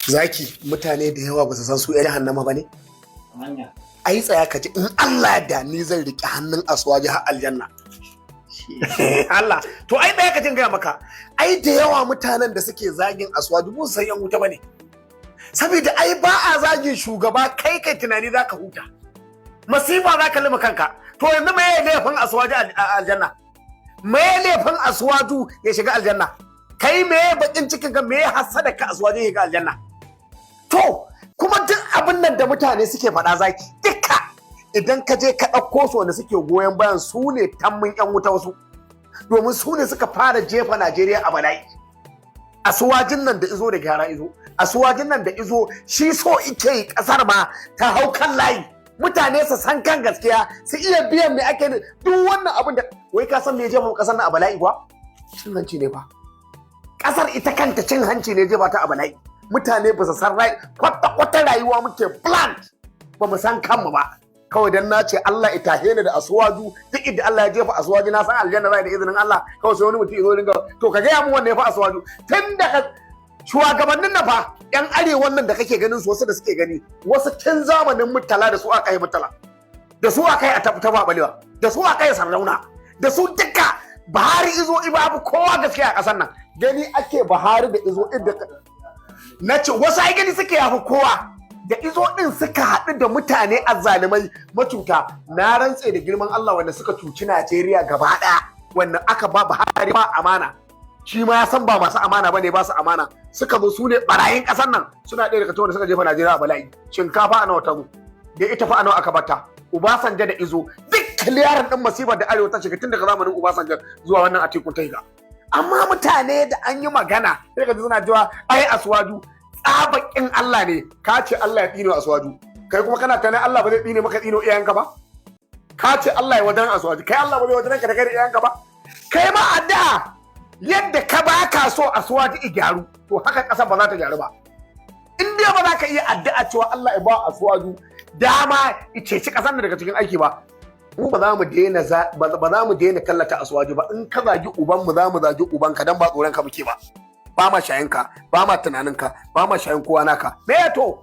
Zaki, mutane da yawa ba su san su 'yan jahannama ba ne. Ai tsaya ka ji, in Allah da ni zan riƙe hannun Asiwaju har aljanna. Allah, to ai tsaya ka jin gaya maka, ai da yawa mutanen da suke zagin Asiwaju ba su san yan wuta bane. Saboda ai ba a zagin shugaba kai kai tunani zaka huta. Masifa za ka lima kanka. To yanzu me ya laifin Asiwaju a aljanna? Me ya laifin Asiwaju ya shiga aljanna? Kai me ya bakin cikin ka, me ya hasada ka Asiwaju ya shiga aljanna? To kuma duk abin nan da mutane suke faɗa, zaki, duka idan ka je ka ɗauko su, wanda suke goyon bayan su ne tammin yan wuta wasu, domin su ne suka fara jefa Najeriya a bala'i. Asiwajun nan da izo da gyara izo, Asiwajun nan da izo shi so ike yi kasar ma ta hau kan layi, mutane su san kan gaskiya, su iya biyan me ake. Duk wannan abin da wai ka san me ya jefa kasar nan a bala'i kuwa? Cin hanci ne fa. Kasar ita kanta cin hanci ne jefa ta a bala'i. Mutane ba su san rai kwata kwata, rayuwa muke blind, ba mu san kanmu ba. Kawai dan na ce Allah ya tahe ni da Asiwaju, duk inda Allah ya jefa Asiwaju na san aljanna zai da izinin Allah. Kawai sai wani mutum ya zo dinga, to ka gaya mun wanda ya fi Asiwaju. Tun daga shugabannin na fa yan arewan nan da kake ganin su, wasu da suke gani, wasu tun zamanin Murtala da su aka yi Murtala, da su aka yi a Tafawa Balewa, da su aka yi Sardauna, da su duka. Buhari izo ibabu kowa gaskiya a ƙasar nan, gani ake Buhari da izo inda na ce wasu ai gani suke yafi kowa, da izo din suka haɗu da mutane azzalumai macuta. Na rantse da girman Allah, wanda suka cuci Najeriya gaba ɗaya, wanda aka ba Buhari ba amana, shi ma ya san ba masu amana bane, ba su amana, suka zo su ne barayin ƙasar nan, suna ɗaya daga cikin wanda suka jefa Najeriya a bala'i. Shinkafa a nawa ta zo da ita fa, a nawa aka bata? Obasanjo da izo duk kiliyarin ɗin masifar da arewa ta shiga tun daga zamanin Obasanjo zuwa wannan Atiku ta higa. Amma mutane da an yi magana sai ka ji suna cewa ai Asiwaju tsabakin Allah ne. Ka ce Allah ya tsine Asiwaju, kai kuma kana tana Allah ba zai tsine maka tsino iyayenka ba? Ka ce Allah ya wadaran Asiwaju, kai Allah ba zai wadaran ka da kai da iyayenka ba? Kai ma addu'a yadda ka ba ka so Asiwaju i gyaru, to haka ƙasar ba za ta gyaru ba. In dai ba za ka iya addu'a cewa Allah ya ba Asiwaju dama i ceci ƙasar nan daga cikin aiki ba, mu ba za mu daina tallata Asiwaju ba. In ka zagi uban mu, za mu zagi uban ka, dan ba tsoron ka muke ba. Ba ma shayin ka, ba ma tunanin ka, ba ma shayin kowa naka. Me to?